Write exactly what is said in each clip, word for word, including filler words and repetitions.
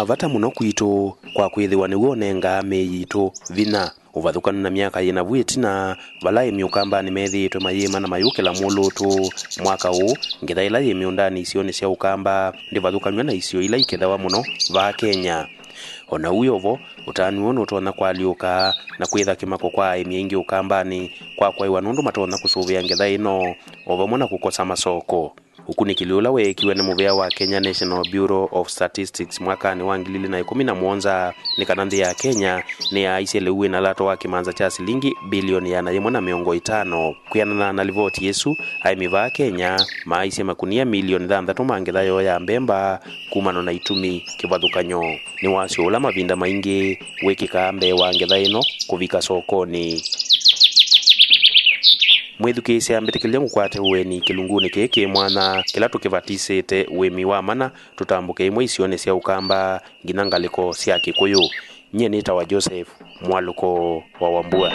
Vata mũno kwitũ kwa kwĩthĩwa nĩw'o ũnengaa mĩĩ yitũ vinya. Ũvathũkanu na myaka yĩ navu ĩtina, vala aĩmi Ũkambanĩ methĩĩtwe mayĩma na mayũkĩla mwolũtũ, mwaka ũũ, ngetha ĩla yĩ mĩũndanĩ isionĩ sya Ũkamba ndĩvathũkanw'a na isio ila ikethawa mũno vaa Kenya. O na ũu wĩ o vo, ũtanu ũũ nũtonya kũalyũka na kwĩtha kĩmako kwa aĩmi aingĩ Ũkambanĩ kwa kwaĩwa nũndũ matonya kũsũvĩa ngetha ĩno, o vamwe na kũkosa masoko. Ũkunĩkĩli ũla weekiwe nĩ mũvĩa wa Kenya National Bureau of Statistics mwakanĩ wa ngili ilĩ na ĩkũmi na mũonza nĩ kana nthĩ ya Kenya nĩyaaisye lĩu wĩna lato wa kĩmanza kya silingi bilioni ĩana yĩmwe na mĩongo ĩtano. Kwĩanana na livoti ĩsu, aĩmi vaa Kenya maaisye makunia milioni thanthatũ ma ngetha yoo ya mbemba kumana na itumi kĩvathũkany'o. Nĩ wasyo ũla mavinda maingĩ wĩkĩkaa mbee wa ngetha ĩno kũvika sokonĩ. Mwĩthukĩĩsya, mbĩtĩkĩlya ngũkwate ũeni kĩlungunĩ kĩĩ kĩ mwanya kĩla tũkĩvatisĩte ũĩmi wa mana, tũtambũke imwe isionĩ sya Ũkamba nginya ngalĩko sya Kĩkũyũ. Nyie nĩtawa Joseph Mwalũko wa Wambua.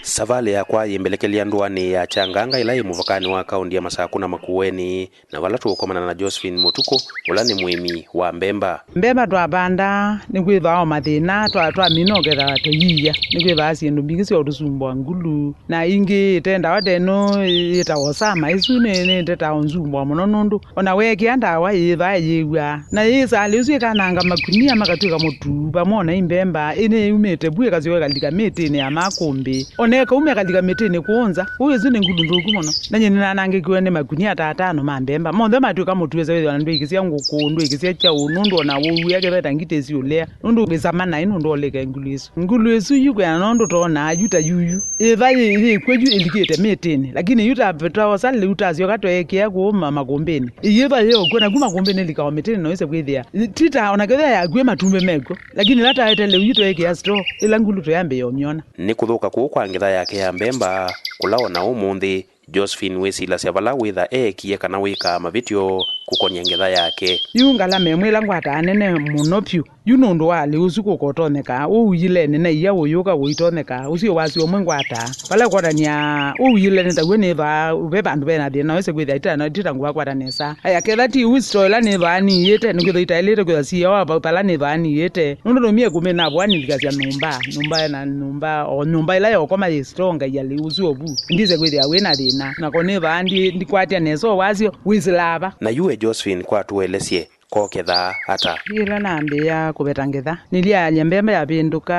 Savalĩ yakwa yĩmbelekelya ndũanĩ ya Kyanganga ĩla yĩ mũvakanĩ wa kaũndi ya Masakũ na Makueni, na vala tũũkomana na Josephine Mũtukũ, ũla nĩ mũĩmi wa mbemba. Mbemba twavandaa, nĩkwĩthĩawa o mathĩna, twa-, twamina ũketha tũyiia. Nĩkwĩthĩawa syĩndũ mbingĩ sya ũtũsumbũa, ngulu, na ingĩ ĩte ndawa ta ĩno yĩtawa Osama, ĩsu nĩ, nĩtetawa ũnzumbũa mũno, nũndũ o na weekĩa ndawa yĩĩvaa yĩw'aa. Na yĩsalĩ ũsu ĩkananga makunia makatw'ĩka mũtu, vamwe o na imbemba, ĩnĩ yumĩte vu ĩkasyoka ĩkalika mĩtĩnĩ ya makũmbĩ. O na ĩkauma ĩkalika mĩtĩnĩ kũũ nza. Ũu ĩsu nĩ ngulu nthũku mũno. Na nyie nĩnanangĩkiwe nĩ makunia ta atano ma mbemba. Monthe matw'ĩka mũtu, ĩsa wĩthĩwa na ndwĩkĩsya ngũkũ, ndwĩkĩsya kyaũ, nũndũ o na wũw'ĩa kethwa ta ngitĩ ĩsiũlea. Nũndũ wĩsama naĩ nũndũ olĩke ngulu ĩsu. Ngulu ĩsu yu kwĩana nũndũ toonaa yu ta yuyu. Ĩva yĩ, yĩkw'e yu ĩlikĩte mĩtĩnĩ. Lakini yu ta, ta osa lĩu tasyoka tweekĩa kũũ ma-, makũmbĩnĩ. Ĩyĩva yĩ o kw'o, naku makũmbĩnĩ ĩlika o mĩtĩnĩ no ĩse kwĩthĩa. Ti ta o na kethwa yakw'e matumbĩ mekw'o. Lakini ĩla taete lĩu yu tweekĩa store, ĩla ngulu tũyambĩĩa ũmyona. Nĩ kũthũka kũũ kwa ngetha yake ya mbemba, kũla o na ũmũnthĩ, Josephine wĩsilasya vala wĩtha eekie kana wĩkaa mavĩtyo kũkony'a ngetha yake. Yu ngalama ĩmwe ĩla ngwataa nene mũno vyũ, yu nũndũ wa lĩu ũsu kũka ũtonyekaa, ũu ũilenĩ na ia ũyũka ũitonyeka, ũsu wasyo ũmwe ngwataa. Vala ũkwatany'a ũu ũilenĩ taw'o nĩvaa, ve vandũ vena thĩna, wĩse kwĩthĩa ĩtana, ĩtita ngũa kwata nesa. Aya, ketha ti ũu store ĩla nĩvaa niĩte, nĩkwĩthwa itaĩlĩte kwĩthwa siawa va-, vala nĩvaa niĩte. Nũndũ nũmie kũmĩ navũa nilikasya nyũmba, nyũmba na nyũmba, o nyũmba ĩla yokoma yĩ store ngaia lĩu ũsu ovu. Ndise kwĩthĩa wĩ na thĩna. Nako nĩvaa ndi-, ndikwatya nesa o wasyo, wĩsĩlaa va. Na yu we Josephine kwatũelesye kokethaa ata? Yĩla nambĩĩa kũveta ngetha, nĩlyaalya mbemba yavĩndũka,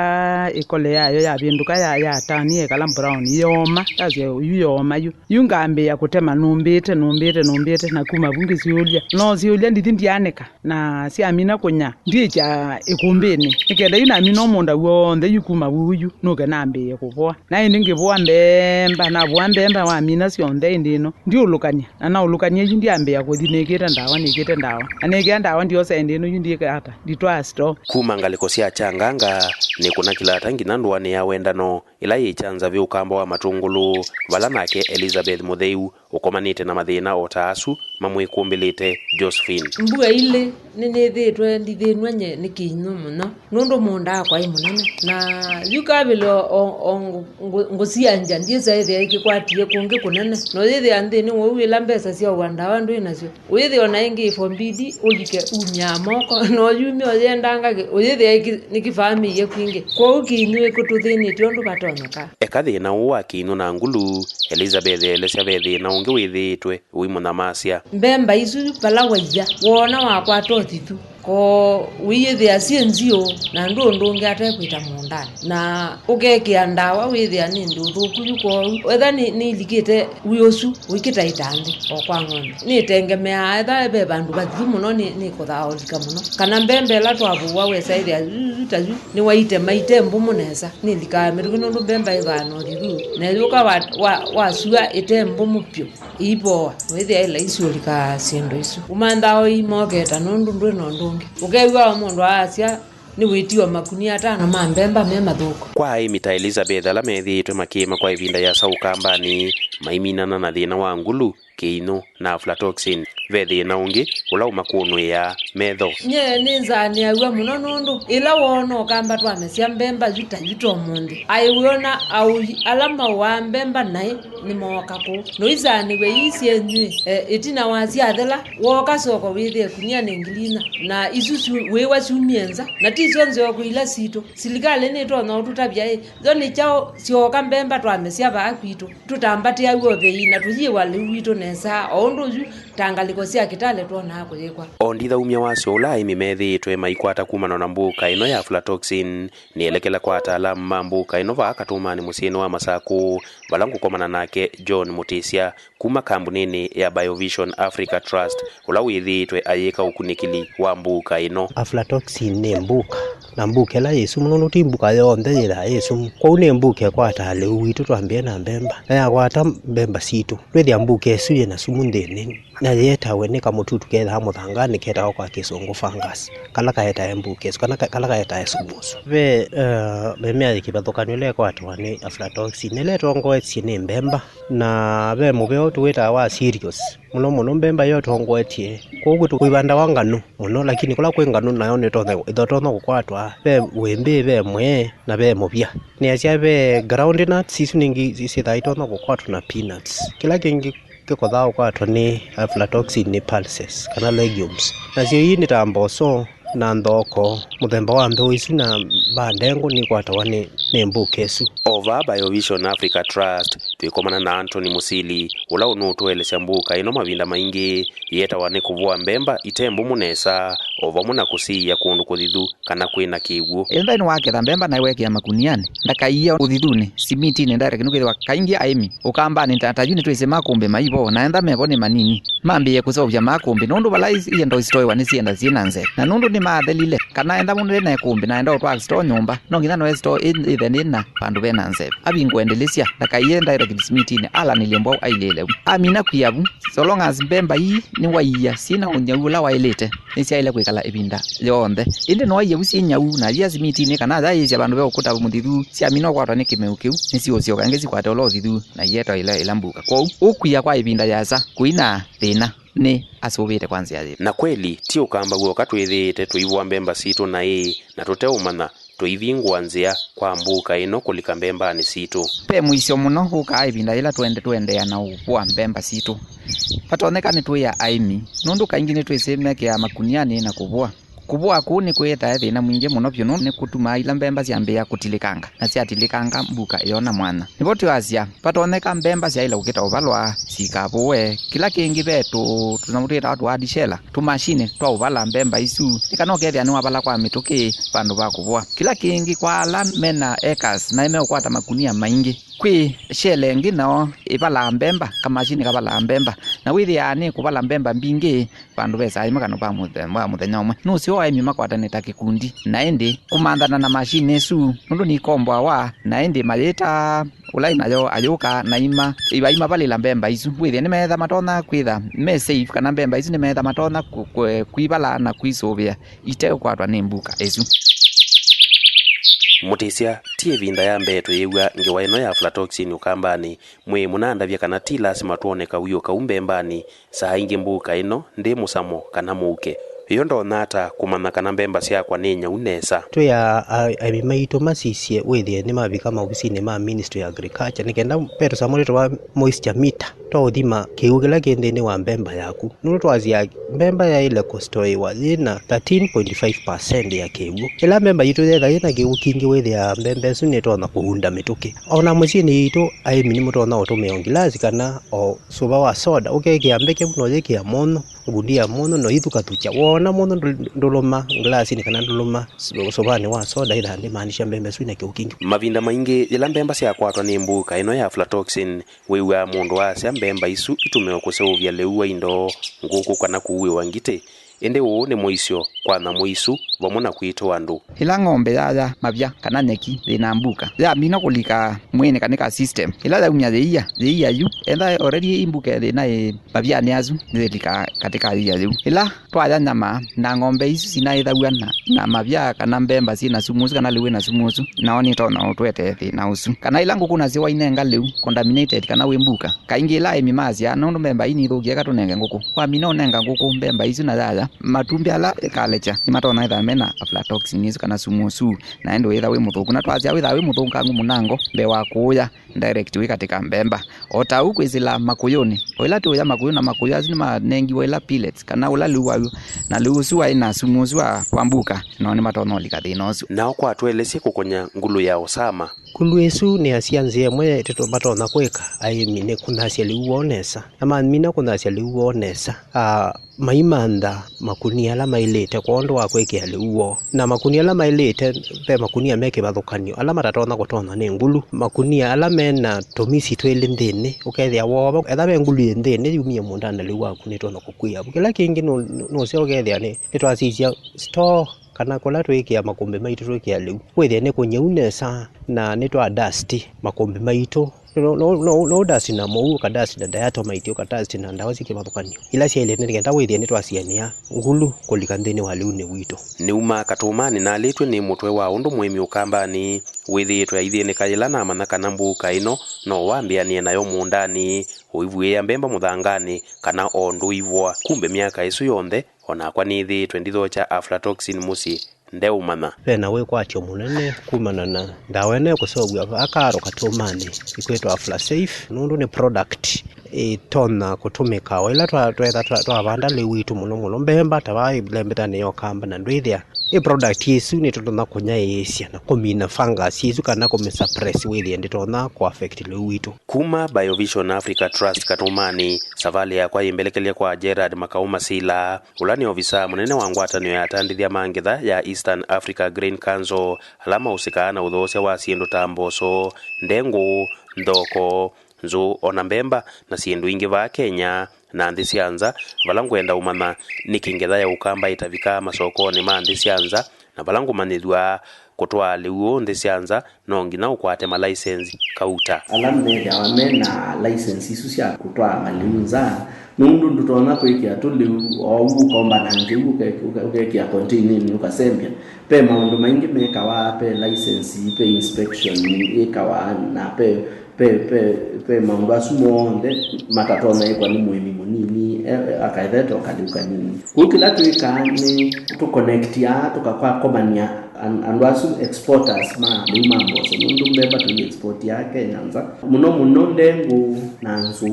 ĩkole yayo yavĩndũka ya, ya tani ĩkala brown, yooma. Tasya yu yooma yu. Yu ngambĩĩa kũtema nũmbĩte, nũmbĩte, nũmbĩte, na kuma vu ngĩsyũlya. No syũlya ndithi ndyanĩka, na syamina kũnya, ndyĩkya ĩkũmbĩnĩ. Nĩ kenda yu namina o mũũnda w'onthe yu kuma vu yu, nũke nambĩĩe kũvoa. Na ĩndĩ ngĩvoa mbemba, navoa mbemba wamina syonthe ĩndĩ ĩno. Ndiũlũkany'a, na naũlũkany'a yu ndyambĩĩa kũthi nĩkĩte ndawa, nĩkĩte ndawa. Na nĩkĩa ndawa ndiosa ĩndĩ ĩno yu ndyĩka ata, nditwaa store. Kuma ngalĩko sya Kyanganga, nĩkũna kĩlata nginya ndũanĩ ya Wendano, ĩla yĩ Kyanza vĩ Ũkamba wa Matũngũlũ, vala nake Elizabeth Mũtheu ũkomanĩte na mathĩna o ta asu mamwĩkũmbĩlĩte Josephine. Mbua ilĩ nĩnĩthĩĩtwe ndithĩnw'a nye nĩ kĩinyũ mũno, nũndũ mũũnda wakwa ĩ mũnene. Na yu kavĩle o, o, o ngũ-, ngũ-, ngũsiangya, ndyĩsa ĩthĩa ĩkĩkwatie kũngĩ kũnene. Na ũyĩthĩa nthĩnĩ wa ũu ĩla mbesa sya ũa ndawa ndwĩ nasyo. Ũyĩthĩa o na ĩngĩ ĩvombidi ũlike umyaa moko, na ũyumya ũyendanga kĩ, ũyĩthĩa ĩkĩ-, nĩkĩvaamĩie kwingĩ. Kwoou kĩinyũ ĩkũtũthĩnĩtye ũndũ vatonyeka. Eka thĩna ũũ wa kĩinyũ na ngulu, Elizabeth elesya ve thĩna ũngĩ wĩthĩĩtwe ũimũnyamasya. Mbemba isu vala waia, woona wakwata ũthithu, ko ũiyĩthĩa syĩ nziũ, na ndũ ũndũ ũngĩ ate kwĩta mũũndanĩ. Na ũkekĩa ndawa, wĩthĩa nĩ ndũ thũku yu kwoou. Etha nĩ, nĩilikĩte wĩ ũsu, ũikĩtaĩta nthĩ o kwa ng'ombe. Nĩtengemeaa, etha ve vandũ vathithu mũno, nĩ, nĩkũthaa ũlika mũno. Kana mbembe ĩla twavũwa wesa ĩthĩa yu, yu ta yu, nĩwaitema ite mbũmũ nesa. Nĩlikaa mĩtũkĩ nũndũ mbembe ĩvaa na ũthithu. Na ĩyũka wa, wa, wasua ĩte mbũmũ vyũ, ĩivoa. Wĩthĩa ĩ laisi ũlika syĩndũ isu. Ũmanthaa ũimoketa nũndũ ndwĩ na ũndũ ũngĩ. Ũkew'a o mũndũ aasya, nĩwĩtiwa makunia atano ma mbemba me mathũku. Kwa aĩmi ta Elizabeth ala methĩĩtwe makĩĩma kwa ĩvinda yĩasa Ũkambanĩ maiminana na thĩna wa ngulu, kĩinyũ na aflatoxin. Ve thĩna ũngĩ ũla ũmakũnũĩaa metho. Nyie nĩnzaanĩaw'a mũno nũndũ ĩla woona ũkamba twamesya mbemba yu ta yu ta ũmũnthĩ, aĩ wĩona aũi ala maũaa mbemba naĩ nĩmooka kũu. Noisaanĩw'e ii syenyw'ĩ, e, ĩtina wa syathela, wooka soko wĩthĩe ĩkunia nĩ ngili inya, na isu syu-, wĩĩwa syumie nza, na ti syo nzeo kwĩ ila sitũ. Silikalĩ nĩtonya ũtũtavya ĩ, yo nĩ kyaũ syooka mbemba twamesya vaa kwitũ? Tũtambatĩaw'a ũthei na tũyĩwa lĩu witũ nesa, o ũndũ yu ta ngalĩko sya Kitale twonaa kũyĩkwa. O ndithaumya wasyo ũla aĩmi methĩĩtwe maikwata kumana na mbũka ĩno ya aflatoxin nĩelekela kwa ataalamu ma mbũka ĩno vaa Katũmanĩ mũsyĩnĩ wa Masakũ, vala ngũkomana nake John Mũtĩsya kuma kambunĩnĩ ya Biovision Africa Trust, ũla wĩthĩĩtwe ayĩka ũkunĩkĩli wa mbũka ĩno. Aflatoxin nĩ mbũka, na mbũka ĩla yĩ sumu, nũndũ ti mbũka yonthe yĩthaa yĩ sumu. Kwoou nĩ mbũka ĩkwataa lĩu witũ twambĩe na mbemba, na yakwata mbemba sitũ. Twĩthĩa mbũka ĩsu yĩna sumu nthĩnĩ, na yĩetawe nĩ kamũtutu kethaa mũthanganĩ ketawa kwa Kĩsũngũ fungus, kala kaetae mbũka ĩsu, kana ka-, kala kaetae sumu ũsu. Ve, eh, mĩmea yĩ kĩvathũkany'o ĩla ĩkwatawa nĩ aflatoxin, ĩla ĩtongoetye nĩ mbemba, na ve mũvea ũũ tũwĩtaa wa cereals. Mũno mũno mbemba yo ĩtongoetye. Kwoou kwitũ kwĩvandawa nganũ mũno, lakini kũla kwĩ nganũ nayo nĩtonya, ĩtotonya kũkwatwa, ve wĩmbĩ, ve mwee, na ve mũvya. Nĩasya ve groundnuts, isu ningĩ syĩthaa itonya kũkwatwa na peanuts. Kĩla kĩngĩ kĩkothaa ũkwatwa nĩ aflatoxin nĩ pulses, kana legumes. Nasyo ii nĩ ta mboso, na nthoko, mũthemba wa mbeũ isu na mbaa ndengũ nĩikwatawa nĩ, nĩ mbũka ĩsu. O vaa Biovision Africa Trust, twĩkomana na Anthony Mũsili, ũla ũnũũtũelesya mbũka ĩno mavinda maingĩ yĩetawa nĩ kũvũa mbemba ite mbũmũ nesa, o vamwe na kũsiĩĩa kũndũ kũthithu kana kwĩna kĩw'ũ. Ĩla nthĩnĩ wa ketha mbemba naĩ wekĩa makunianĩ, ndakaiie ũthithunĩ, simitinĩ, direct, nũkwĩthĩwa kaingĩ aĩmi Ũkambanĩ ta, ta yu nĩtwĩsĩ makũmbĩ maivo, na enda mevo nĩ manini. Mambĩĩe kũseũvya makũmbĩ, nũndũ vala is-, ienda ũsitoewa nĩsyenda syĩ na nzeve. Na nũndũ nĩmathelile, kana enda mũndũ ena ĩkũmbĩ na enda ũtwaa sitoo nyũmba, no nginya noe sitoo ĩ-, ĩthe nĩ na vandũ ve na nzeve. Avingũe ndĩlĩsya, ndakaiie direct simitinĩ, alanĩlye mbwaũ ailĩĩle vu. Amina kwia vu, so long as mbemba ii nĩwaiia syĩ na ũnyau ũla waĩlĩte, nĩsyaĩle kwĩkala ĩvinda yonthe. Ĩndĩ no aiie vu syĩ nyau, na yia simitinĩ, kana yaĩĩsya vandũ ve ũkũta mũthithu, syamina ũkwatwa nĩ kĩmeu kĩu, nĩsiũsyoka ĩngĩ sikwate ũla ũthithu, na ietawa ila, ila mbuka. Kwoou, ũkwia kwa ĩvinda yĩasa kũina thĩna nĩ asũvĩte kwa nzĩa yĩva? Na kweli, ti ũkamba w'oka twĩthĩĩte tũivũa mbemba sitũ naĩ na tũteũmanya, tũivingũa nzĩa kwa mbuka ĩno kũlika mbembanĩ sitũ. Ve mũisyo mũno wũkaa ĩvinda yĩla twende, tũendeea na ũvũa mbemba sitũ. Vatonyeka nĩtwĩa aĩmi, nũndũ kaingĩ nĩtwĩsĩ mekĩaa makunianĩ na kũvũa. Kũvũa kũu nĩkũĩtae thĩna mwingĩ mũno vyũ, nũndũ nĩkũtumaa ila mbemba syambĩĩa kũtilĩkanga, na syatilĩkanga mbuka ĩyona mwanya. Nĩvo twĩasya, vatonyeka mbemba syaĩle kũkĩta ũvalwa, sikavũwe. Kĩla kĩngĩ ve tũ-, tũnyamũ twĩtawa tũadishela, tũmashini twa ũvala mbemba isu, nĩ kana ũkethĩa nĩwavala kwa mĩtũkĩ vandũ va kũvũa. Kĩla kĩngĩ kwa ala mena acres naĩ meũkwata makunia maingĩ, kwĩ shela ĩngĩ nao ĩvalaa mbemba, kamashini kavalaa mbemba, na wĩthĩaa nĩ kũvala mbemba mbingĩ vandũ ve saa ĩmwe kana va mũthe-, wa mũthenya ũmwe. Nũseo aĩmi makwatanĩte ta kĩkundi, na ĩndĩ kũmanthana na mashini ĩsu, nũndũ nĩikomboawa, na ĩndĩ mayĩtaa ũla nayo ayũka na ima, iva imavalĩla mbemba isu. Wĩthĩe nĩmeetha matonya kwĩtha me safe, kana mbemba isu nĩmeetha matonya kũ-, kũ-, kwivala na kwisũvĩa iteũkwatwa nĩ mbuka ĩsu. Mũtĩsya, ti ĩvinda ya mbee tũyĩw'a ngewa ĩno ya aflatoxin ũkambanĩ. Mwĩĩ mũnandavya kana ti lasima twone kawio kau mbembanĩ. Saa ingĩ mbuka ĩno ndĩ mũsamo kana mũuke. Yo ndonya ata kũmanya kana mbemba syakwa nĩ nyau nesa? Twĩ a-, a-, aĩmi maitũ masisye wĩthĩe nĩmavika maovisinĩ ma Ministry ya Agriculture, nĩ kenda ve tũsamũ twĩtawa moisture meter twa ũthima kĩw'ũ kĩla kĩ nthĩnĩ wa mbemba yaku. Nũndũ twasya mbemba yaĩle kũsitoĩwa yĩ na thirteen point five percent ya kĩw'ũ. Ĩla mbemba yitũ yetha yĩ na kĩw'ũ kingĩ, wĩthĩaa mbemba ĩsu nĩtonya kũunda mĩtũkĩ. O na mũsyĩnĩ yitũ, aĩmi nĩmũtonya ũtũmĩa o ngilasi kana o sũva wa soda, ũkekĩa mbeke vu na ũyĩkĩa mũnyũ, ngundi ya mũnyũ, na ũyĩthukathukya. Woona mũnyũ ndũ-, ndũlũma nglasinĩ kana ndũlũma sũ-, sũvanĩ wa soda, ĩthaa ndĩmaanisha mbemba ĩsu ĩna kĩw'ũ kingĩ. Mavinda maingĩ, yĩla mbemba syakwatwa nĩ mbuka ĩno ya aflatoxin, wĩw'aa mũndũ aasya mbemba isu itũmĩwe kũseũvya lĩu wa indo, ngũkũ, kana kũuĩwa ngitĩ. Ĩndĩ ũũ nĩ mũisyo kwa nyamũ isu vamwe na kwitũ andũ. Ĩla ng'ombe yaya mavya kana nyeki yĩ na mbuka, yamina kũlika mwĩĩnĩ kanĩ ka system, ĩla yaumya yĩia, yĩia yu, enda already ĩ mbuka yĩ na ĩ mavyanĩ asu, nĩyĩlika katĩ ka yĩia yĩu. Ĩla twaya nyama na ng'ombe isu sinaĩthaw'a na, na mavya kana mbemba syĩ na sumu ũsu kana lĩu ĩna sumu ũsu, nao nĩtonya ũtũetee thĩna ũsu. Kana ĩla ngũkũ nasyo wainenga lĩu contaminated kana wĩ mbuka, kaingĩ ĩla aĩmi masyaa, nũndũ mbemba ii nithũkie, eka tũnenge ngũkũ. Wamina ũnenga ngũkũ mbemba isu na yaya, matumbĩ ala ĩkalekya nĩmatonya ĩtha mena aflatoxin isu kana sumu ũsu, na ĩndĩ wĩtha wĩ mũthũku. Na twasya wĩtha wĩ mũthũkangu mũnango mbee wa kũũya direct wĩ katĩ ka mbemba. O ta ũu kwĩsĩla makũyũnĩ, o ĩla tũũya makũyũ, na makũyũ asu nĩmanengiwe ĩla pellets kana ũla lĩu wayo, na lĩu ũsu waĩ na sumu ũsu wa, wa mbuka, nao nĩmatonya ũlika thĩna ũsu. Nao kwa tũelesye kũkũnya ngulu ya Osama. Ngulu ĩsu nĩasya nzĩa ĩmwe matonya kwĩka aĩmi nĩ kũnthasya lĩu woo nesa, na mamina kũnthasya lĩu woo nesa, a, maimantha makunia ala maĩlĩte kwondũ wa kwĩkĩa lĩu woo. Na makunia ala maĩlĩte, ve makunia me kĩvathũkany'o, ala matatonya kũtonywa nĩ ngulu. Makunia ala me na tũmisi twĩlĩ nthĩnĩ, ũkethĩa woo, etha ve ngulu yĩ nthĩnĩ, yumie mũũndanĩ, lĩu waku nĩtonya kũkw'ĩa vu. Kĩla kĩngĩ nũ-, nũseo ũkethĩa nĩ, nĩtwasisya store kana kũla twĩkĩa makũmbĩ maitũ twĩkĩa lĩu, wĩthĩe nĩ kũnyau nesa na nĩtwa dust makũmbĩ maitũ. No, no, no, no dust na mũu, ũka dust na diatomite, ũka dust na ndawa syĩ kĩvathũkany'o ila syaĩlĩte nĩ kenda wĩthĩe nĩtwasianĩa ngulu kũlika nthĩnĩ wa lĩunĩ witũ. Nĩuma katũmanĩ nalĩtw'e nĩ mũtwe wa ũndũ mũĩmi Ũkambanĩ wĩthĩĩtwe aithĩnĩka yĩla namanya kana mbuka ĩno no wambĩanĩe nayo mũũndanĩ, ũivuĩĩa mbemba mũthanganĩ, kana o ũndũ ũivũa. Kumbe myaka ĩsu yonthe, o nakwa nĩthĩĩtwe ndithokya aflatoxin mũsyĩ ndeũmanya. Ve na wĩkwatyo mũnene kumana na ndawa ĩno ĩkũseũvw'a vaa kaaro katũmanĩ ĩkwĩtwa Aflasafe, nũndũ nĩ product ĩtonya kũtũmĩka o ĩla twa-, twetha twa-, twavanda lĩu witũ mũno mũno mbemba, ta vaa ĩlembetanĩ ya Ũkamba, na ndwĩthĩa ĩ product ĩsu nĩtũtonya kũnyaĩĩsya na kũmina fungus ĩsu kana kũmĩsuppress wĩthĩe ndĩtonya kũ affect lĩu witũ. Kuma Biovision Africa Trust katũmanĩ, savalĩ yakwa yĩmbelekelya kwa Gerard Makau Masila, ũla nĩ ovisaa mũnene wa ngwatanĩo ya atandĩthya ma ngetha ya Eastern Africa Grain Council, ala maũsĩkaa na ũthoosya wa syĩndũ ta mboso, ndengũ, nthoko, nzũ, o na mbemba, na syĩndũ ingĩ vaa Kenya na nthĩ sya nza, vala ngwenda ũmanya nĩkĩ ngetha ya Ũkamba ĩtavikaa masokonĩ ma nthĩ sya nza, na vala ngũmanyĩthw'a kũtwaa lĩu ũũ nthĩ sya nza no nginya ũkwate malaisenzi kauta. Ala methĩawa me na laisenzi isu sya kũtwaa malĩu nza, nũndũ ndũtonya kwĩkĩa tũlĩu oou ũkomba na nzĩu ũke-, ũke-, ũkekĩa konteinenĩ ũkasembya. Ve maũndũ maingĩ mekawa, ve laisenzi, ve inspection yĩkawa, na ve, ve, ve, ve maũndũ asu monthe matatonya ĩkwa nĩ mũĩmi mũnini, e, e, akaethete o kalĩu kanini. Kwoou kĩla twĩkaa nĩ tũkonektia, tũkakomania an-, andũ asu exporters ma lĩu ma mboso, nũndũ mbemba tũi exportia Kenya nza. Mũno mũno ndengũ na nzũ,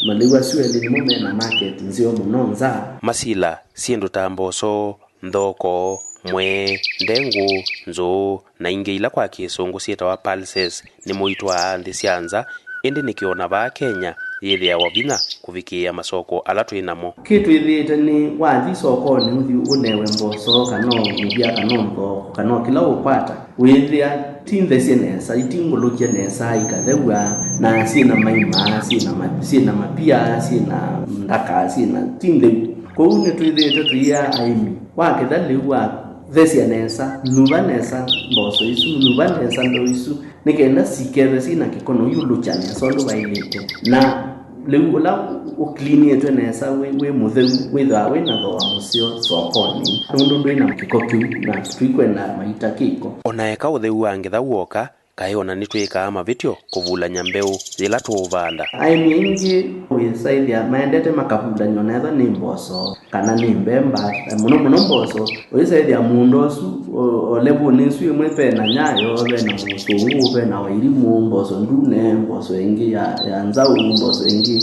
malĩu asu elĩ nĩmo me na market nzeo mũno nza. Masila, syĩndũ ta mboso, nthoko, mwee, ndengũ, nzũũ, na ingĩ ila kwa Kĩsũngũ syĩtawa pulses, nĩmo itwaa nthĩ sya nza, ĩndĩ nĩkĩ o na vaa Kenya yĩthĩawa vinya kũvikĩĩa masoko ala twĩ namo? Kĩtwĩthĩĩte nĩ wathi sokonĩ ũthi ũnewe mboso, kana o mũvya, kana o nthoko, kana o kĩla ũkwata, wĩthĩa ti nthesye nesa, itingũlũkye nesa, ikathew'a, na syĩ na maima, syĩ na ma-, syĩ na mapia, syĩ na ndaka, syĩ na, ti ntheu. Kwoou nĩtwĩthĩĩte tũiaa aĩmi, waketha lĩu wathesya nesa, nyuva nesa mboso isu, nyuva nesa ndoo isu, nĩ kenda sikethwe syĩ na kĩko na ũiũlũkya nesa ũndũ vaĩlĩte. Na lĩu ũla ũkilinĩtwe nesa, wĩ, wĩ mũtheu, wĩthĩawa wĩ na thooa mũseo sokonĩ, nũndũ ndwĩ na kĩko kĩu, na tũikwenda maita kĩko. O na eka ũtheu wa ngetha w'oka, kaĩ o na nĩtwĩkaa mavĩtyo kũvulany'a mbeũ yĩla tũũvanda? Aĩmi aingĩ wĩsaĩthya maendete makavulany'a o na ethwa nĩ mboso kana nĩ mbemba, mũno mũno mboso. Ũyĩsaĩthya mũũnda ũsu, o, o levũnĩ ĩsu ĩmwe ve na nyayo, ve na mũsũngũ, ve na wairimũ, mboso ndune, mboso ĩngĩ ya, ya nzaũ, mboso ĩngĩ,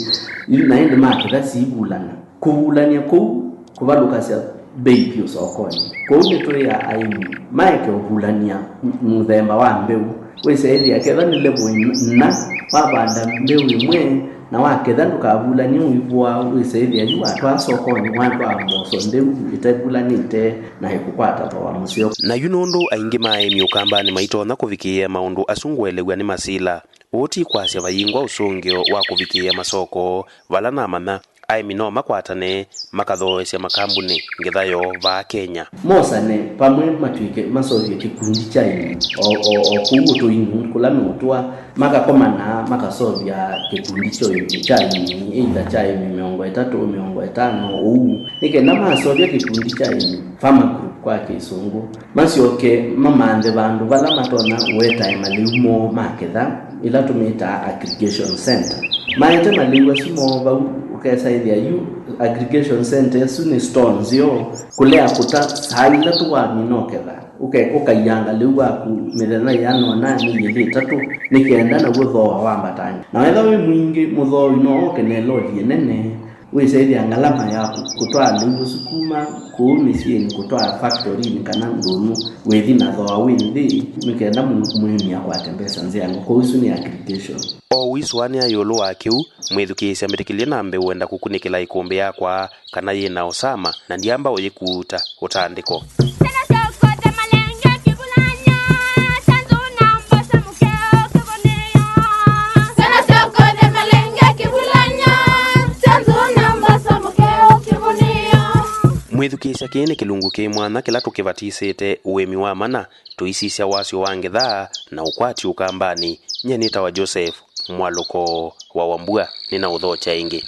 na ĩndĩ maketha siivulana. Kũvulany'a kũu kũvalũkasya mbei vyũ sokonĩ. Kwoou nĩtwĩaa aĩmi maeke ũvulany'a mũthemba wa mbeũ. Wĩsaĩthya kethwa nĩ level ina, wavanda mbeũ ĩmwe na waketha ndũkavulany'e ũivũa, wĩsaĩthya yu watwaa sokonĩ, watwaa mboso ntheu ĩtevulanĩte na ĩkũkwata thooa mũseo. Na yu nũndũ aingĩ ma aĩmi Ũkambanĩ maitonya kũvikĩĩa maũndũ asu ngũelew'a nĩ Masila, ũũ ti kwasya vayingwa ũsũngĩo wa kũvikĩĩa masoko, vala namanya aĩmi no makwatane makathoosya makambunĩ ngetha yoo vaa Kenya. Mosane vamwe matw'ĩke maseũvye kĩkundi kya aĩmi o, o, o kũu ũtũinĩ kũla meũtũa, makakomana makaseũvya kĩkundi kya aĩmi, kya aĩmi, either kya aĩmi mĩongo ĩtatũ, mĩongo ĩtano ũu, nĩ kenda maseũvya kĩkundi kya aĩmi, farmer group kwa Kĩsũngũ, masyoke mamanthe vandũ vala matonya ũetae malĩu moo ma ketha, ĩla tũmĩtaa aggregation center. Maete malĩu asu moo vau, ũkesa ĩthĩa yu aggregation center ĩsu nĩ store nzeo kũlea kũta saa ilatũ wamina ũketha, ũke-, ũkaianga lĩu waku mĩthenya yĩana ũna, mĩĩ ĩlĩ ĩtatũ, nĩ kenda naw'o thooa wambatangĩ. Na wetha wĩ mwingĩ, mũthooi no oke na ĩloli ĩnene, wĩsethĩa ngalama ya kũ-, kũtwaa lĩu ũsu kuma kũu mĩsyĩnĩ kũtwaa factory-inĩ kana ndũnyũ wĩthi na thooa wĩ nthĩ, nĩ kenda mũ-, mũĩmi akwate mbesa nzĩango. Kwoou ĩsu nĩ aggregation. O ũisũanĩa ĩũlũ wa kĩu, mwĩthukĩĩsya mbĩtĩkĩlye nambe ũenda kũkunĩkĩla ĩkũmbĩ yakwa kana yĩ na ũsama, na ndyamba ũyĩkuuta ũtandĩko. Mwĩthukĩĩsya, kĩĩ nĩ kĩlungu kĩ mwanya kĩla tũkĩvatisĩte ũĩmi wa mana, tũisisya wasyo wa ngetha na ũkwati ũkambanĩ. Nyie nĩtawa Joseph Mwalũko wa Wambua, nĩnaũthokya ĩngĩ.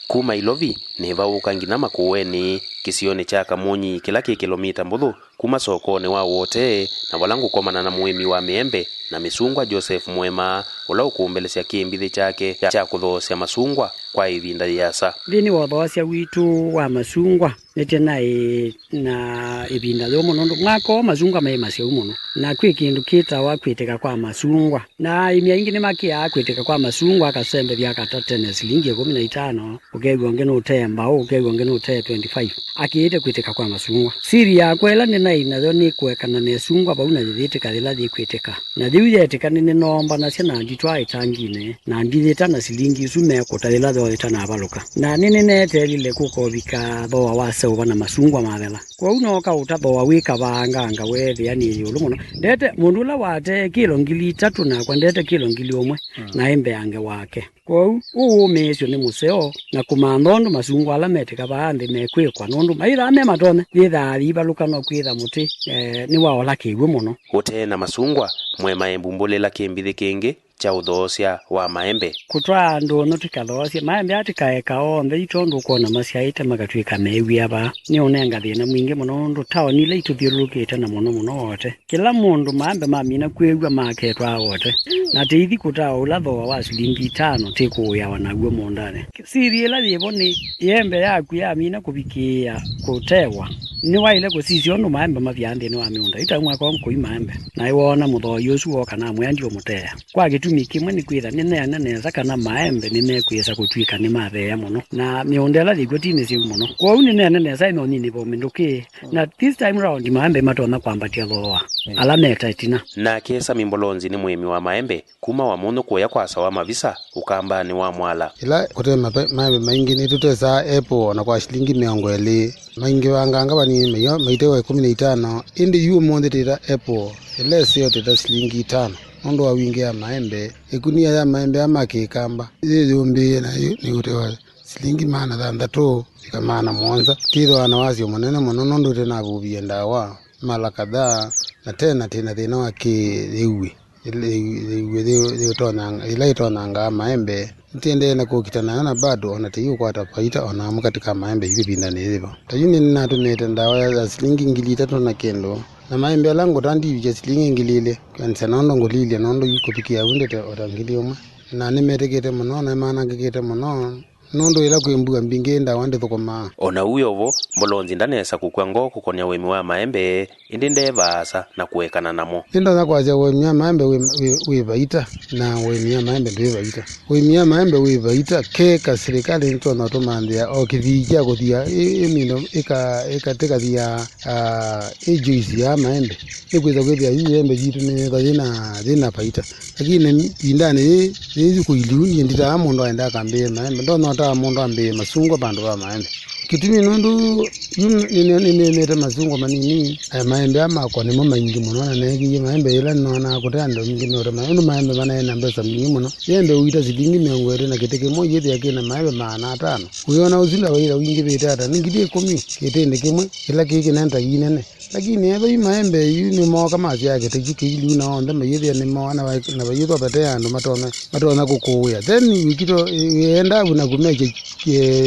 Kuma Ilovi, nĩvaũũka nginya Makũenĩ, kĩsionĩ kya Kamunyi, kĩla kĩ kĩlomita mbũthũ kuma sokonĩ wa Wote, na vala ngũkomana na mũĩmi wa mĩembe na mĩsungwa Joseph Mwema, ũla ũkũmbelesya kĩmbithĩ kyake kya kũthoosya masungwa kwa ĩvinda yĩasa. Nthĩnĩ wa ũthoosya witũ wa masungwa, nĩtĩ naĩ na ĩvinda yũmũ nũndũ mwaka ũũ masungwa maĩ masyau mũno, na kwĩ kĩndũ kĩtawa kwĩtĩka kwa masungwa. Na aĩmi aingĩ nĩmakĩaa kwĩtĩka kwa masungwa, akasembethya akata tene silingi ĩkũmi na itano, ũkew'a ũngĩ nũtee mbaũ, ũkew'a ũngĩ nũtee twenty-five. Akĩĩte kwĩtĩka kwa masungwa. Siri yakwa ĩla nĩnaĩ nayo nĩ kũekana na ĩsungwa vau na yĩyĩtĩka yĩla yĩkwĩtĩka. Na yĩu yetĩka nĩnĩnoombanasya na nditwaa ĩtanginĩ, na ndiyĩta na silingi isu mekũta yĩla yoo ĩtanavalũka. Na nĩnĩneeteelile kũkovika thooa wa seũva na masungwa mathela. Kwoou nooka ũta thooa wĩ kavaanganga weethĩa nĩ ĩũlũ mũno. Ndete mũndũ ũla watee kĩlo ngili itatũ nakwa ndete kĩlo ngili ũmwe, mm, na ĩ mbeange wake. Kwoou, ũũmĩĩsyo nĩ mũseo na kũmantha ũndũ masungwa ala metĩka vaa nthĩ mekwĩkwa, nũndũ maithaa me matonya, yĩthaa yĩivalũka no kwĩtha mũtĩ, eh, nĩwaola kĩw'ũ mũno. Ũtee na masungwa, Mwema embumbũlĩla kĩmbithĩ kĩngĩ kya ũthoosya wa maembe. Kũtwaa ndũnyũ tũkathoosye maembe aa tũkaeka onthe yu tondũ ũkwona masyaĩte makatw'ĩka mew'ĩa vaa. Nĩũnenga thĩna mwingĩ mũno nũndũ taoni ila itũthyũlũlũkĩte na mũno mũno Wote. Kĩla mũndũ maembe mamina kwĩw'a maketwa Wote, na tĩithi kũtaa ũla thooa wa silingi itano tĩkũũĩawa naw'o mũũndanĩ. Siri ĩla yĩvo nĩ, ĩembe yaku yamina kũvikĩĩa kũtewa, nĩwaĩle kũsisya ũndũ maembe mavyaa nthĩnĩ wa mĩũnda. Yu ta mwaka ũmwe kũi maembe, na ĩwoona mũthooi ũsu wooka namwĩa ndiũmũteea. Kwa kĩtumi kĩmwe nĩkwĩtha nĩneene nesa kana maembe nĩmekwĩsa kũtw'ĩka nĩmatheea mũno, na mĩũnda ĩla yĩkw'o ti mĩsyĩu mũno. Kwoou nĩneene nesa ĩnonyinĩ vomĩndũkĩe. Na this time round, maembe matonya kwambatya thooa, mm, ala meta ĩtina. Nake Sami Mbolonzi nĩ mũĩmi wa maembe kuma Wamũnyũ kũya kwa Sawa Mavisa, ũkambanĩ wa Mwala. Ĩla kũte mape-, maembe maingĩ, nĩtũtesaa apple o na kwa silingi mĩongo ĩlĩ. Maingĩvanganga vanini maio-, maitewa ĩkũmi na itano, ĩndĩ yu ũmũnthĩ twĩta apple ĩla ĩseo twĩta silingi itano nũndũ wa wingĩ ya maembe. Ĩkunia ya maembe aa ma kĩkamba yĩyũmbĩĩe nayo nĩũtewa silingi maana thanthatũ ĩka maana mũonza. Twĩthĩwa na wasyo mũnene mũno nũndũ tũnavuvie ndawa, mala kadhaa, na tena twĩ na thĩna wa kĩyĩw'ĩ. Ĩla yĩw'ĩ yĩtonyanga, ĩla ĩtonyangaa maembe, nĩtũendee na kũkita nayo na bado o na tũiũkwata vaita o na amwe katĩ ka maembe yu ĩvindanĩ yĩva. Ta yu nĩnatũmĩĩte ndawa ya, ya silingi ngili itatũ na kĩndũ, na maembe ala ngũta ndivikya silingi ngili ilĩ, kwĩanĩsya nũndũ ngũlilye nũndũ yu kũvikĩa vu ndĩte o ta ngili ũmwe. Na nĩmetĩkĩte mũno, na nĩmanangĩkĩte mũno. Nũndũ ĩla kwĩ mbua mbingĩ ndawa ndĩthũkũmaa. O na ũu wĩ o vo, Mbolonzi ndanesa kũkw'a ngoo kũkonea ũĩmi wa maembe, ĩndĩ ndee vaasa na kũekana namo. Nĩndonya kwasya ũĩmi wa maembe wĩ, wĩ, wĩ vaita, na ũĩmi wa maembe ndwĩ vaita. Ũĩmi wa maembe wĩ vaita, keka silikalĩ nĩtonya ũtũmanthĩa o kĩthii kya kũthia ĩ, ĩ mĩndo ĩka, ĩka, tĩkathia, ah, ĩ juice ya maembe. Nĩkwĩsa kwĩthĩa yu ĩembe yitũ nĩyĩthwa yĩna, yĩna vaita. Lakini ĩvindanĩ yĩĩ, yĩĩ yĩkũ iliu, niĩ nditaa mũndũ aenda akambĩĩe maembe. Ndonya ũtaa mũndũ ambĩĩe masungwa vandũ va maembe. Kĩtumi nũndũ yu nĩ- nĩ- nĩ- nĩnĩmĩte masungwa manini, eh, maembe aa makwa nĩmo maingĩ mũno, na neekĩie maembe yĩla nĩnonaa kũte andũ aingĩ meũtema, nũndũ maembe manaĩ na mbesa mbingĩ mũno. Yende ũita silingi mĩongo ĩlĩ na kĩtĩ kĩmwe, yĩthĩa kĩna maembe maana atano. Wĩona ũsu ndawaĩla wingĩvĩte ata? Nĩ ngili ĩkũmi kĩtĩndĩ kĩmwe, kĩla kĩ kĩnentai nene. Lakini ethwa yu maembe yu nĩmooka masyaa kĩtĩ kyu kĩilu, na onthe mayĩthĩa nĩmoa, na vai- na vayĩthwa vate andũ matonya matonya kũkũĩa. Then wĩkito ĩenda vu na kũmekya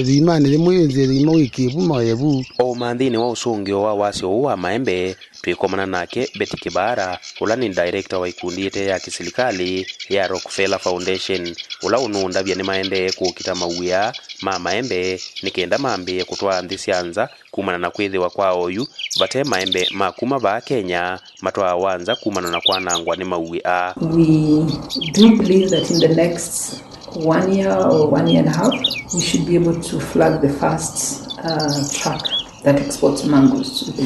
thimanĩ yĩmwe yĩnzĩe thima wĩkĩvu moye vu. O ũmanthĩnĩ wa ũsũngĩo wa wasyo ũũ wa maembe, twĩkomana nake Betty Kĩbaara, ũla nĩ director wa ikundi ĩte ya kĩsilikalĩ ya Rockefeller Foundation, ũla ũnũndavya nĩmaendee kũkita mawĩa ma maembe nĩ kenda mambĩĩe kũtwaa nthĩ sya nza kumana na kwĩthĩwa kwa oyu vate maembe ma kuma vaa Kenya matwaawa nza kumana na kwanangwa nĩ mawĩa aa. We do believe that in the next one year or one year and a half, we should be able to flag the first uh, truck that exports mangoes to the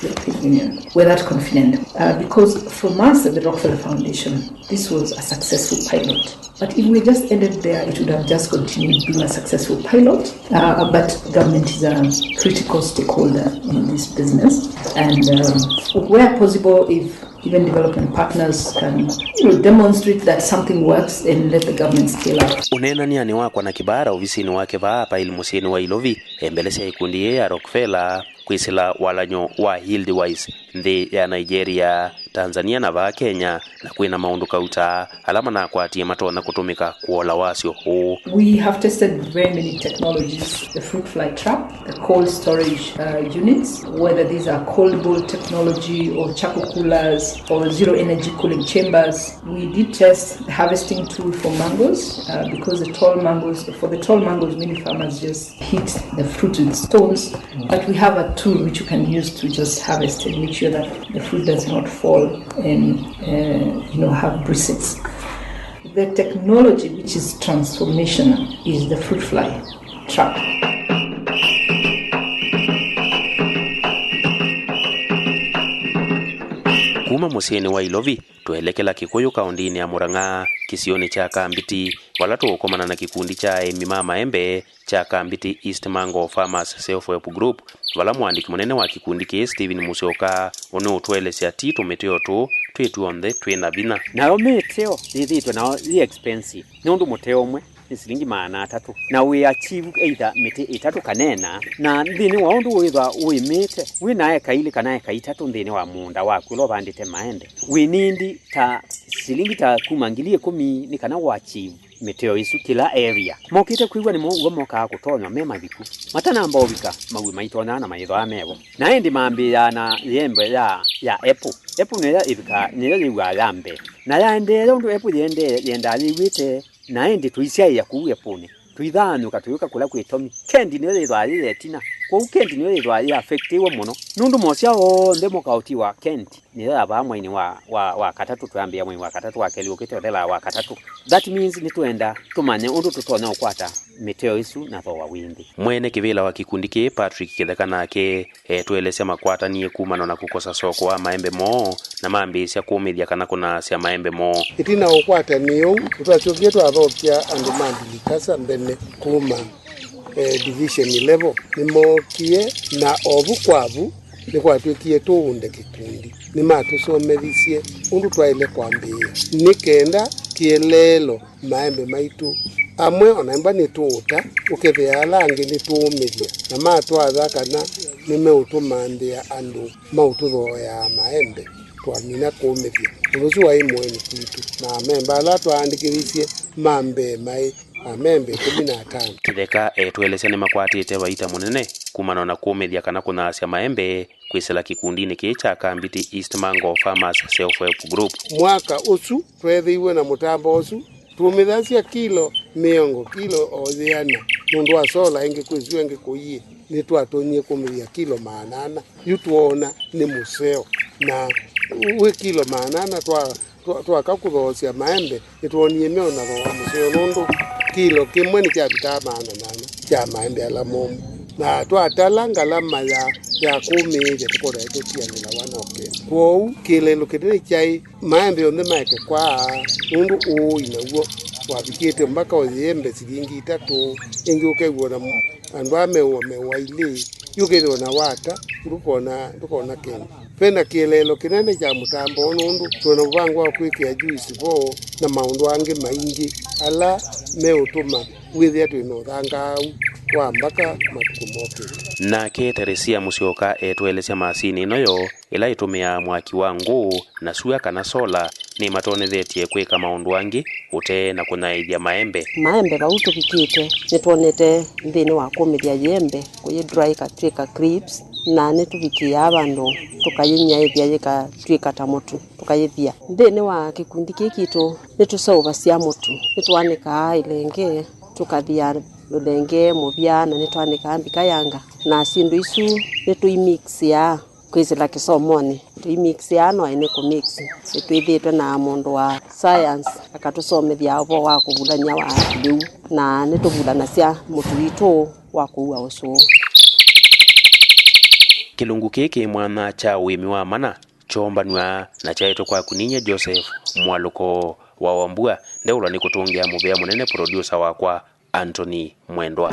European Union. We're that confident uh, because from us at the Rockefeller Foundation, this was a successful pilot. But if we just ended there, it would have just continued being a successful pilot. Uh, but government is a critical stakeholder in this business. And um, where possible, if even development partners can, you know, demonstrate that something works and let the government scale up. Ũneenanĩanĩ wakwa na Kĩbaara ovisinĩ wake vaa Apail mũsyĩnĩ wa Ilovi, embelesya ikundi yĩĩ ya Rockefeller kwĩsĩla walany'o wa Yieldwise nthĩ ya Nigeria, Tanzania na vaa Kenya, na kwĩna maũndũ kauta ala manakwatie matonya kũtũmĩka kũola wasyo ũũ. We have tested very many technologies, the fruit fly trap, the cold storage uh, units, whether these are cold ball technology or charcoal coolers or zero energy cooling chambers. We did test the harvesting tool for mangoes uh, because the tall mangoes, for the tall mangoes, many farmers just hit the fruit with stones. But we have a tool which you can use to just harvest and make sure that the fruit does not fall and uh, you know have bristles. The technology which is transformational is the fruit fly trap. Kuma mũsyĩnĩ wa Ilovi, twelekela Kĩkũyũ kaũndĩnĩ ya Mũrang'a, kĩsionĩ kya Kambiti, vala tũũkomana na kĩkundi kya aĩmi ma maembe kya Kambiti East Mango Farmers Self Help Group, vala mũandĩki mũnene wa kĩkundi kĩĩ Stephen Mũsyoka ũnĩũtũelesya ti tũmĩteo tũũ twĩ tw'onthe twĩ na vinya. Nayo mĩteo yĩthĩĩtwe nayo yĩ expensive nũndũ mũteo ũmwe nĩ silingi maana atatũ, na wĩ achieve either mĩtĩ ĩtatũ kana ĩna, na nthĩnĩ wa ũndũ wĩthwa ũĩmĩte wĩ na eka ilĩ kana eka itatũ nthĩnĩ wa mũũnda waku ũla ũvandĩte maembe, wĩ nĩndĩ ta silingi ta kuma ngili ĩkũmi nĩ kana wa achieve mĩteo ĩsu kĩla area. Mokĩte kwĩw'a nĩmo w'o mokaa kũtonywa me mathiku. Matanamba ũvika, maw'ĩ maitonyaa na mayĩthwaa mevo. Na ĩndĩ mambĩĩaa na yĩembe ya, ya apple. Apple nĩyo ĩvikaa, nĩyo yĩw'aa ya mbee. Na yaendeea ũndũ apple yĩendee, yendaa yĩw'ĩte, na ĩndĩ tũisyaĩa kũu apple-nĩ. Tũithaanyũka tũyũka kũla kwĩ Tommy. Kendi nĩyo yĩthwaa yĩ ya ĩtina. Kwoou Kendi nĩyo yĩthwaa yĩ affectiwe mũno. Nũndũ mosya onthe mokaa ũtiwa Kendi. Nĩyo yavaa mweinĩ wa, wa, wa katatũ, twambĩĩa mwei wa katatũ, wa kelĩ ũkĩte ũthelaa wa katatũ. That means nĩtwenda tũmanye ũndũ tũtonya ũkwata mĩteo ĩsu na thooa wĩ nthĩ. Mwene kĩvĩla wa kĩkundi kĩĩ, Patrick Kĩtheka, nake etũelesya makwatanie kumana na kũkosa soko wa maembe moo na mambĩĩsya kũmĩthya kana kũnaasya maembe moo. Ĩtina wa ũkwatani ũu, nĩtwasyokie twathokya andũ ma Ndilikasa mbene kuma eh, division level nĩmookie, na o vu kwa vu nĩkwatw'ĩkie tũunde kĩkundi. Nĩmatũsomethisye ũndũ twaĩle kwambĩĩa nĩ kenda kĩeleelo maembe maitũ amwe o na ĩmba nĩtũũta, ũkethĩa ala angĩ nĩtũũmĩthya, na matwatha kana nĩmeũtũmanthĩa andũ maũtũthooeaa maembe. Twamina kũũmĩthya. Ũndũ ũsu waĩ mũeni kwitũ, na amemba ala twaandĩkĩthisye ma mbee maĩ amembe ĩkũmi na atano. Kĩtheka etũelesya nĩmakwatĩte vaita mũnene kumana na kũmĩthya kana kũnyaasya maembe kwĩsĩla kĩkundinĩ kĩĩ kya Kambiti East Mango Farmers Self Help Group. Mwaka ũsu tweethĩiwe na mũtambo ũsu, tũmĩthasya kilo mĩongo, kilo o yĩana, nũndũ wa sola ĩngĩ kwĩ syũa ĩngĩ kũiĩ, nĩtwatonyie kũmĩthya kilo maana ana. Yu twoona nĩ mũseo, na wĩ kilo maana ana twa twa- twaka kũthoosya maembe, nĩtwonie meo na thooa mũseo, nũndũ kilo kĩmwe nĩkyavitaa maana nana kya maembe ala momũ, na twatala ngalama ya, ya kũmĩĩthya tũkonae tũtianĩlawa na ũkeo. Kwoou kĩeleelo kĩnene kyaĩ maembe onthe maeke kwaa, nũndũ ũũi naw'o Wavikĩte mbaka ũyĩembe silingi itatũ, ĩngĩ ũkew'a na andũ aa meũa meũa ilĩ, yu ũkethĩwa na wata, ndũkona, ndũkona kĩndũ. Ve na kĩeleelo kĩnene kya mũtamboo nũndũ twĩ na mũvango wa kwĩkĩa juice vo na maũndũ angĩ maingĩ ala meũtũma wĩthĩa twĩ na ũthangaau wa mbaka matukũ mokĩte. Nake Teresia Mũsyoka etũelesya masini ĩno yoo ĩla ĩtũmĩaa mwaki wa ngũũ na sua kana sola nĩmatonyethetye kwĩka maũndũ angĩ ũtee na kũnyaĩĩthya maembe. Maembe vau tũvikĩte, nĩtwonete nthĩnĩ wa kũmĩthya yĩembe, kũyĩ dry ĩkatw'ĩka crisps, na nĩtũvikĩaa vandũ tũkayĩnyaĩĩthya yĩkatw'ĩka ta mũtu, tũkayĩthia. Nthĩnĩ wa kĩkundi kĩĩ kitũ, nĩtũseũvasya mũtu, nĩtwanĩkaa ĩlenge, tũkathia ĩlenge, mũvya, na nĩtwanĩkaa mbika ya nga, na syĩndũ isu nĩtũimixĩaa kwĩsĩla kĩsomonĩ. Tũimixĩaa no aĩ nĩ kũmix. Nĩtwĩthĩĩtwe na mũndũ wa science akatũsomethya ũvoo wa kũvulany'a wa lĩu, na nĩtũvulanasya mũtu witũ wa kũua ũsũũ. Kĩlungu kĩĩ kĩ mwanya kya ũĩmi wa mana kyoombanw'a na kyaetwe kwaku ninyie Joseph Mwalũko wa Wambua, ndeũlwa nĩ kũtũngĩa mũvea mũnene producer wakwa Anthony Mwendwa.